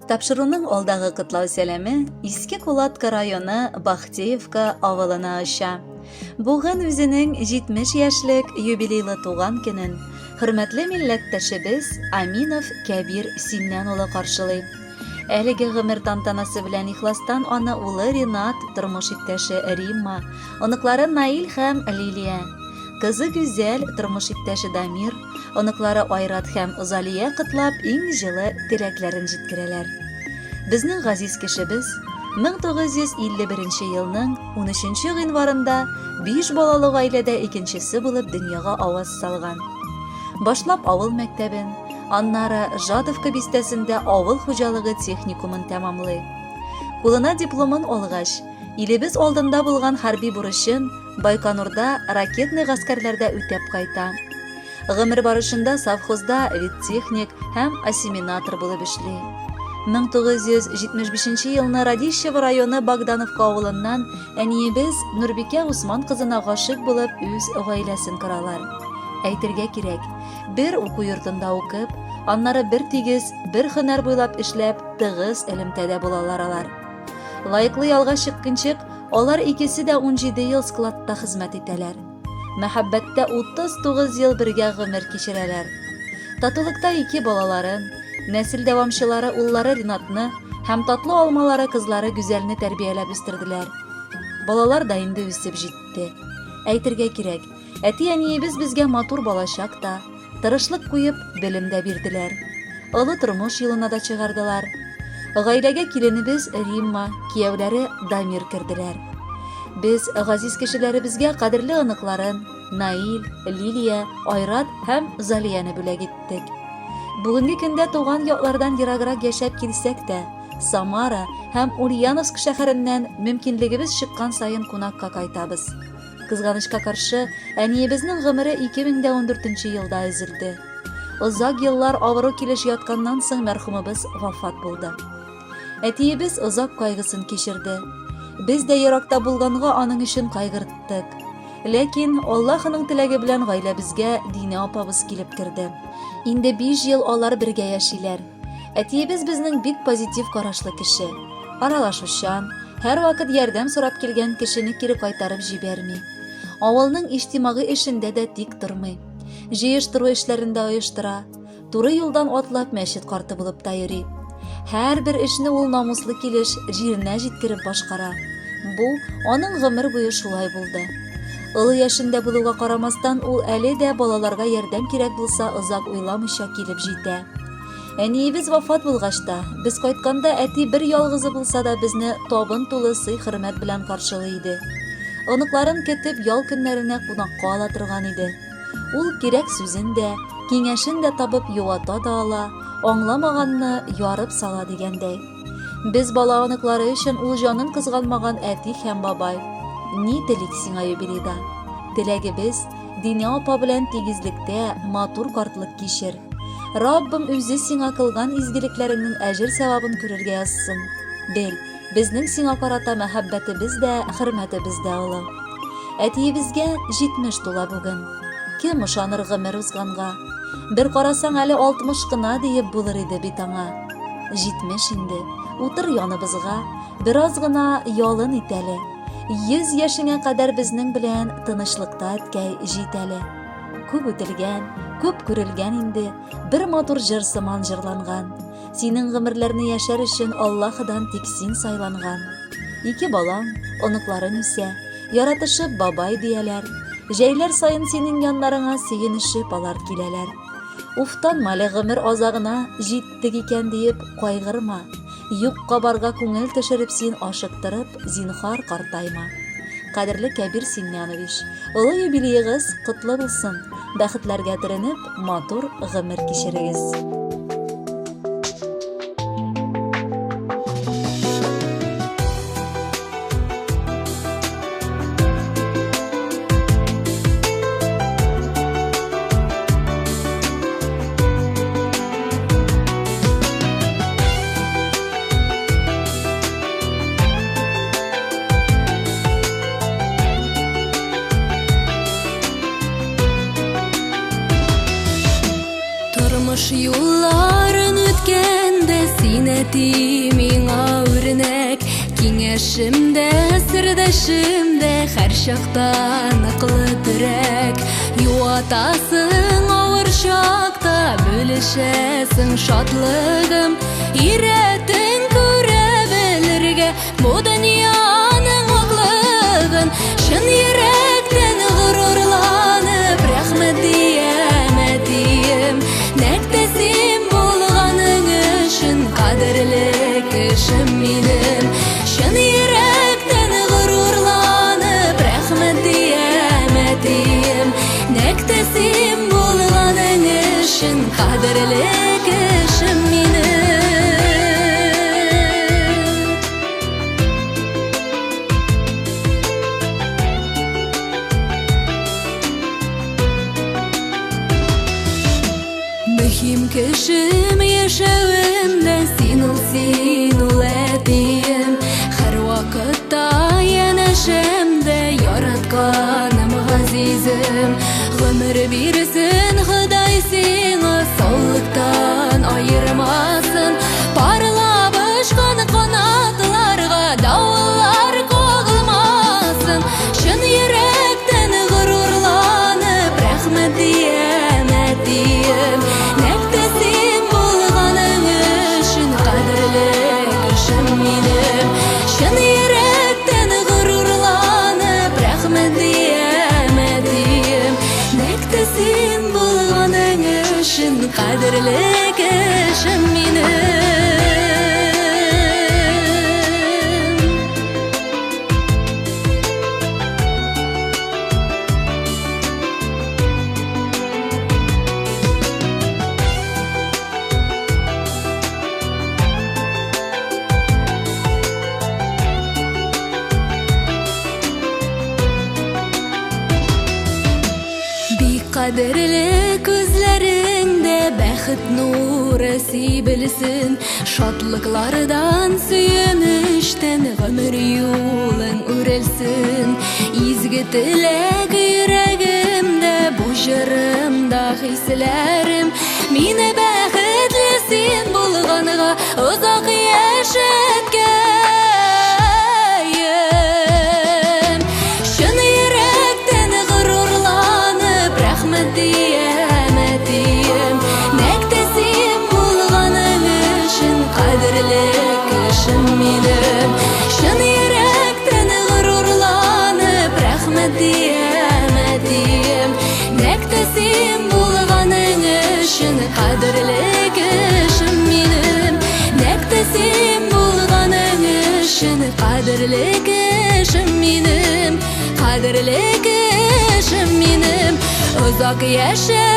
Тапшыруның алдагы котлау сәламе Иске Кулатка районы Бахтеевка авылына оча. Бүген үзенең 70 яшьлек юбилейлы туган көнен хөрмәтле милләттәшебез Аминов Кәбир Синнән улы каршылый. Әлеге гомер тантанасы белән ихластан аны улы Ринат, тормыш иптәше Римма, оныклары Наил һәм Лилия, кызы Гүзәл, тормыш иптәше Дамир, оныклары Айрат һәм Залия котлап иң җылы теләкләрен җиткерәләр. Безнең газиз кешебез 1951 елның 13 гыйнварында биш балалы гаиләдә икенчесе булып дөньяга аваз салган. Башлап авыл мәктәбен, аннары Жадовка бистәсендә авыл хуҗалыгы техникумын тәмамлый. Кулына дипломын алгач, илебез алдында булган хәрби бурычын Байконурда ракетный гаскәрләрдә үтәп кайта. Гомер барышында совхозда веттехник һәм осеменатор булып эшли. 1975 елны Радищево районы Богдановка авылыннан әниебез Нурбикә Усман кызына гашыйк булып үз гаиләсен коралар. Әйтергә кирәк, бер уку йортында укып, аннары бер тигез, бер һөнәр буйлап эшләп, тыгыз элемтәдә булалар алар. Лаеклы ялга чыккынчык, алар икесе дә 17 ел складта хезмәт итәләр. Мәхәббәттә 39 ел бергә гомер кичерәләр. Татулыкта ике балаларын, нәсел дәвамчылары уллары Ринатны һәм татлы алмалары кызлары Гүзәлне тәрбияләп үстерделәр. Балалар да инде үсеп җитте. Әйтергә кирәк, Әти-әниебез безгә матур балачак та, тырышлык куеп, белем дә бирделәр. Олы тормыш юлына да чыгардылар. Гаиләгә киленебез Римма, кияүләре Дамир керделәр. Без газиз кешеләребезгә кадерле оныкларын Наил, Лилия, Айрат һәм Залияне бүләк иттек. Бүгенге көндә туган яклардан ераграк яшәп килсәк тә, Самара һәм Ульяновск шәһәреннән мөмкинлегебез чыккан саен кунакка кайтабыз. Кызганычка каршы, әниебезнең гомере 2014 елда өзелде. Озак еллар авыру килеш ятканнан соң мәрхүмебез вафат булды. Әтиебез озак кайгысын кичерде. Без дә еракта булганга аның өчен кайгырттык. Ләкин Аллаһының теләге белән гаиләбезгә Динә апабыз килеп керде. Инде 5 ел алар бергә яшиләр. Әтиебез безнең бик позитив карашлы кеше. Аралашучан, һәрвакыт ярдәм сорап килгән кешене кире кайтарып җибәрми. Авылның иҗтимагый эшендә дә тик тормый. Җыештыру эшләрен дә оештыра. Туры юлдан атлап мәчет карты булып та йөри. Һәрбер эшне ул намуслы килеш җиренә җиткереп башкара. Бу аның гомер буе шулай булды. Олы яшендә булуга карамастан, ул әле дә балаларга ярдәм кирәк булса озак уйламыйча килеп җитә. Әниебез вафат булгач та, без кайтканда әти бер ялгызы булса да безне табын тулы сый-хөрмәт белән каршылый иде. Оныкларын көтеп ял көннәренә кунакка ала торган иде. Ул кирәк сүзен дә, киңәшен дә табып юата да ала, аңламаганны ярып сала дигәндәй. Без бала оныклары өчен ул җанын кызганмаган әти һәм бабай. Ни телик сиңа юбилейда? Теләгебез, Динә апа белән тигезлектә матур картлык кичер. Раббым үзе сиңа кылган изгелекләреңнең әҗер-сәвабын күрергә язсын. Бел, безнең сиңа карата мәхәббәтебез дә, хөрмәтебез дә олы. Әтиебезгә 70 тула бүген. Кем ышаныр гомер узганга? Бер карасаң, әле 60 кына диеп булыр иде бит аңа. 70 инде. Утыр яныбызга, бераз гына ялын ит әле. 100 яшеңә кадәр безнең белән тынычлыкта, әткәй, җит әле. Күп үтелгән, күп күрелгән инде, бер матур җыр сыман җырланган. Синең гомерләрне яшәр өчен Аллаһыдан тик син сайланган. Ике балаң, оныкларың үсә, яратышып бабай дияләр. Җәйләр саен синең яннарыңа сөенешеп алар киләләр. Уфтанма әле гомер азагына җиттек икән диеп кайгырма. Юкка барга күңел төшереп син ашыктырып, зинһар картайма. Кадерле Кәбир Синнянович, олы юбилеегыз котлы булсын. Бәхетләргә төренеп, матур гомер кичерегез. Тормыш юлларын үткәндә Син, әти, миңа үрнәк, киңәшем дә, сердәшем дә, һәрчакта ныклы терәк. Юатасың авыр чакта, бүлешәсең шатлыгым. Өйрәттең күрә белергә бу дөньяның ваклыгын. Чын йөрәктән горурланып, рәхмәт диям, әтием. Нәкъ тә син булганың өчен кадерле кешем минем. Чын йөрәктән горурланып, рәхмәт диям, әтием. Нәкъ тә син булганың өчен кадерле кешем минем. Мөһим кешем яшәвемдә син ул, син ул, әтием. Һәрвакытта янәшәмдә, яратканым, газизем. Гомер бирсен Ходай сиңа, саулыктан аермасын. Парлап очкан канатларга давыллар кагылмасын. Чын йөрәктән горурланып, рәхмәт диям, әтием. Нәкъ тә син булганың өчен кадерле кешем минем. Чын йөрәктән горурланып, рәхмәт диям, әтием. Нәкъ тә син булганың өчен кадерле кешем минем. Бик кадерле күзләреңдә бәхет нуры сибелсен. Шатлыклардан, сөенечтән гомер юлың үрелсен. Изге теләк йөрәгемдә, бу җырымда хисләрем. Мине бәхетле син булганга озак яшәткәем. Чын йөрәктән горурланып, рәхмәт диям, әтием. Нәкъ тә син булганың өчен кадерле кешем минем. Чын йөрәктән горурланып, рәхмәт диям, әтием. Нәкъ тә син булганың өчен кадерле кешем минем. Нәкъ тә син булганың өчен кадерле кешем минем. Кадерле кешем минем. Озак яшә,